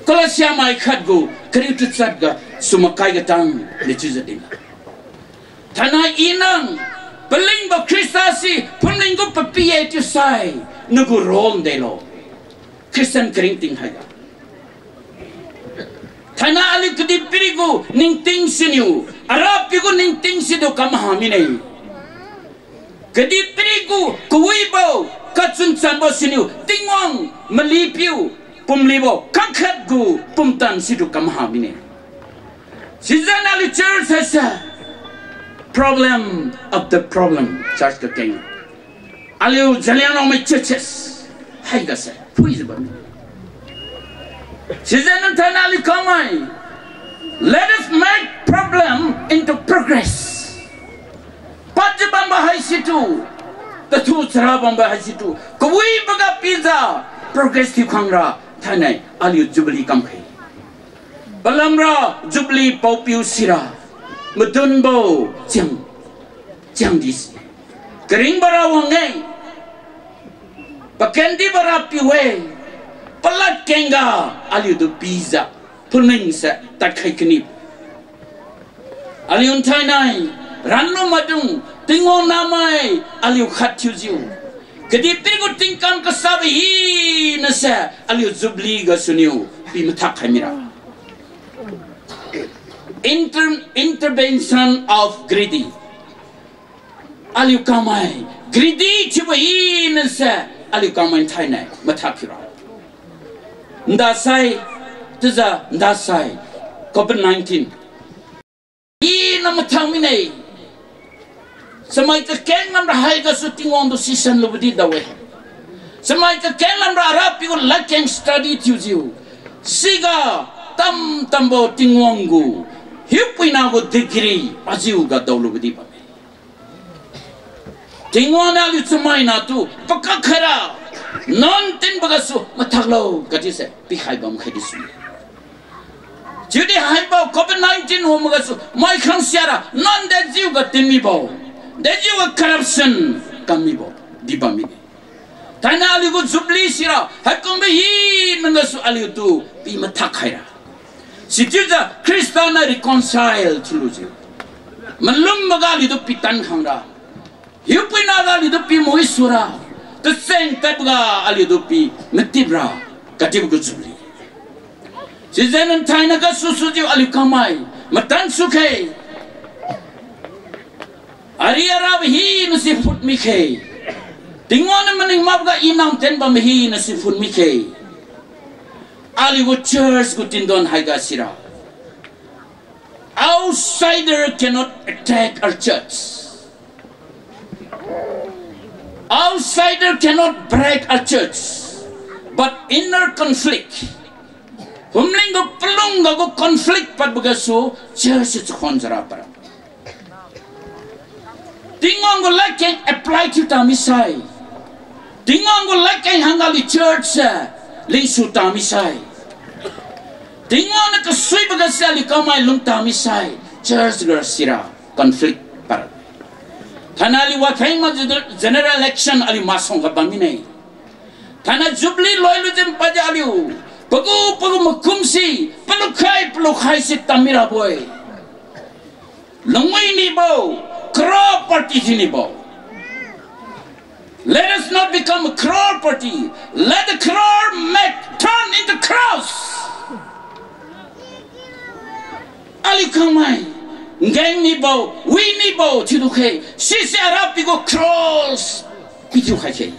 Colossia mai khat gu kariu tachat ga sumakai katang lechiujiu dinla, thainai I nang palingbo Khrista si phumling gu papi-e chiusai, nagu role ndelo, Christian karingting haiga. Thainai aliu kadihpiri gu ningting siniu, Arapiu gu ningting situ kamaha mine. Kadihpiri gu kawibo, kachun chanbo siniu Tingwang malipiu, pumlibo kakhat gu pumtan situ kamaha mine. Sijiu aliu church haise problem of the problem, church kakeng. Aliu Zeliangrong mai churches haigase phuijiu bamme. Sijiu nang thainai aliu kamai, let us make problem into progress. Padjiu bambo haisitu, tathu chara bambo haisitu kawiboga pijiu progress thiu khangra, thainai aliu jubilee kamkhe. Palamra jubilee paopiu sira madunbo chiang, chiangdi si, karingbora wang-e, pakendibora piu-e, paladkengga aliutu pijiu phumlingse tadkhai kani. Aliu nthainai ranlu maidung Tingwang namai aliu khat thiujiu, kadihpiri gu tingkam kasabo hinase aliu jubilee gasuniu pi mathak khai mira. Inter-, intervention of greedy. Aliu kamai greedy thiubo hinase aliu kamai nthainai mathak thiura. Ndasai, chiujiu ndasai, covid nineteen hina mathak mine. Chamai kakeng lamra haigasu Tingwang tu sisan lubodi dao-e. Chamai kakeng lamra Arapiu gu ladkeng study thiujiu, siga tam tambo Tingwang gu hiupuina gu degree ajiuga daolubodi bamme. Tingwang niu aliu chamaina tu pakak khaira, nuan tinbo gasu mathaklo katise pikhai bam khaidi sune. Chiudi haibo covid nineteen wangbo gasu mai khang siara nuan dejiuga tinmibo, dejiuga corruption kammibo di bam mine. Thainai aliu gu jubilee sira haikumbo hina gasu aliutu pi mathak khaira. Sichiujiu Khrista niu reconcile thiulujiu, malumboga aliutu pitan khangra, hiupuinaga aliutu pi muisura, tacheng tadboga aliutu pi matipra, katibo gu jubilee. Sijiu nang thainai gasusujiu aliu kamai matan sukhe. Ari arabo hinase phut mikhe. Tingwang niu maning makboga inam ten bambo hinase phut mikhe. Aliu gu church gu tindon haiga sira, outsider cannot attack our church. Outsider cannot break our church. But inner conflict, Phumling gu palung ga gu conflict padbo gasu church se chakhuan jara para. Tingwang gu ladkeng apply thiu tamisai. Tingwang gu ladkeng hangga aliu church se lingsu tamisai. Tingwang niu kasuibo ga se aliu kamai lung tamisai. Church ga sira conflict para. Thainai aliu wakheng ma general election aliu masuang ga bam mine. Thainai Jubilee loilu jeng padi aliu pagu pagu makum si palukhai palukhai si tam mirabo-e. Lungwi nibo, crorepati thiu nibo. Let us not become a crorepati. Let the crore make turn into crores. Aliu kangmai, ngeng nibo, wi nibo thiudu khe, sise Arapiu gu cross pithiu khai khe.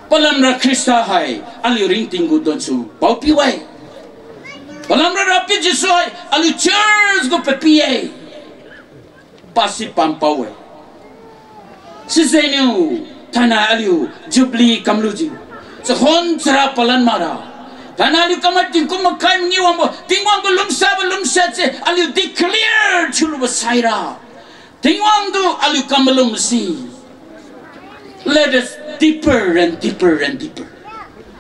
Palamra Khrista hai aliu ringting gu donsu paopiu-e. Palamra Rapiu Jesu hai aliu church gu papi-e. Pasi pampao-e. Sijengniu thainai aliu Jubilee kamlujiu, chakhuan chara palan makra, thainai aliu kamai tingkum makai mangiu wangbo Tingwang gu lungsabo lungsiat se aliu declare thiulubo saira, Tingwang tu aliu kam malum si, let us deeper and deeper and deeper.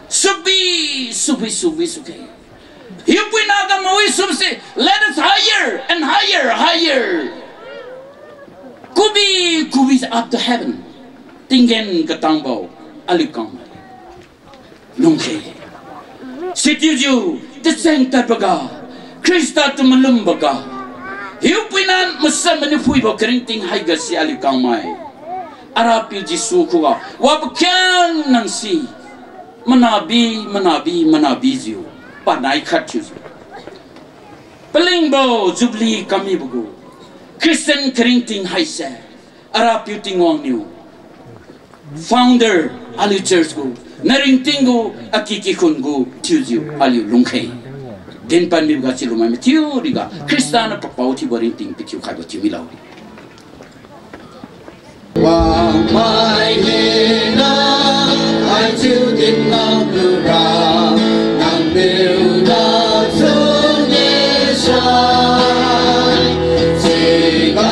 Subi, subi, subi, suke. Hiupuina ga mawi sumse, let us higher and higher, higher. Kubi, kubi up to heaven. Tinggen katangbo aliu kangmai lungkhe. Sichiujiu, tacheng tadboga, Khrista tu malumboga, Hiupuina masan maniu phuibo karingting haiga si aliu kangmai Arapiu Jesu khuga wabakhiang nang si, manabi, manabi, manabijiu, panai khat thiujiu, palingbo Jubilee kammibo gu Christian karingting haise, Arapiu Tingwang niu founder aliu church gu, naringting gu, aki kikhun gu thiujiu aliu lungkhe. Dinpad miboga chalumai mathiu riga Khrista niu papao thiubo ringting pithiu khaibo thiu milo. Wangmai hina, haichiu dinna lura, nangniu na chunne sai. Siga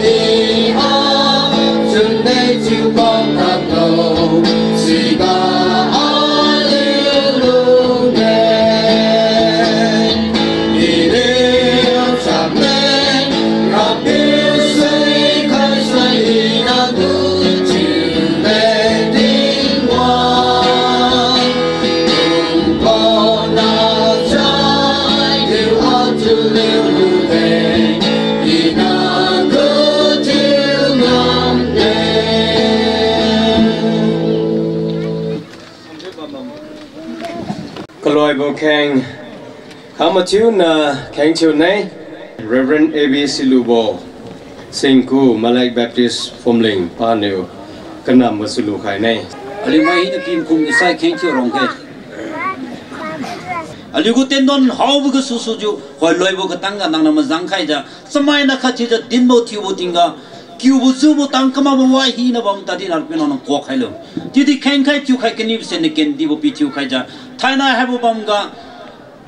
i a chunne chiu bam taklo, siga aliu lungde. Kaloibo kheng, kha mathiuna kheng thiune, Reverend A B Silubo, Singku, Malek Baptist Phumling, paniu kanambo silu khaine. Aliu mai hina pimkum isai kheng thiu rongkhe. Aliu gu tendon haobo ga susujiu, hoi loibo katang ga nangniu mazang khaijiu, chamaina khat thiujiu dinbo thiubo tingga, kiubo jubo tang kamakbo wai hina bam tadi Rapiu nangniu kuak khailo. Chiudi khengkhai thiukhai kanibo se nakendibo pithiu khaijiu, thainai haibo bamga,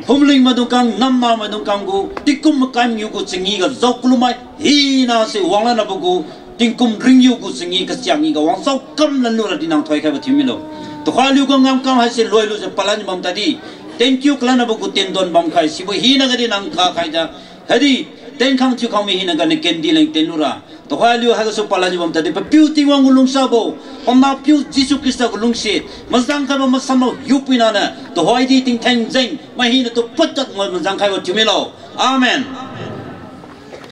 Phumling maidungkang, namna maidungkang gu, tingkum makai mangiu gu changi ga zao kalumai hina se wanglan rabo gu, tingkum ringhiu gu changi kasiangni ga wang zao kam lanlu radi nang thoikhaibo thiu milo. Tuhoi aliu gu ngamkam haise loilujiu palan bam tadi, thank you kalan rabo gu tendon bamkhai sibo hina gadi nang kha khaijiu, hadi, tenkhang thiukhang mi hina ga nakendi leng tenlura. Tuhoi aliu haigasu palan bam tadi, Papiu Tingwang gu lungsabo, Panapiu Jesu Khrista gu lungsiat, mazang khaibo masanbo Hiupuina niu, tuhoidi tingtheng jeng, mai hina tu pachat ma mazang khaibo thiu milo. Amen.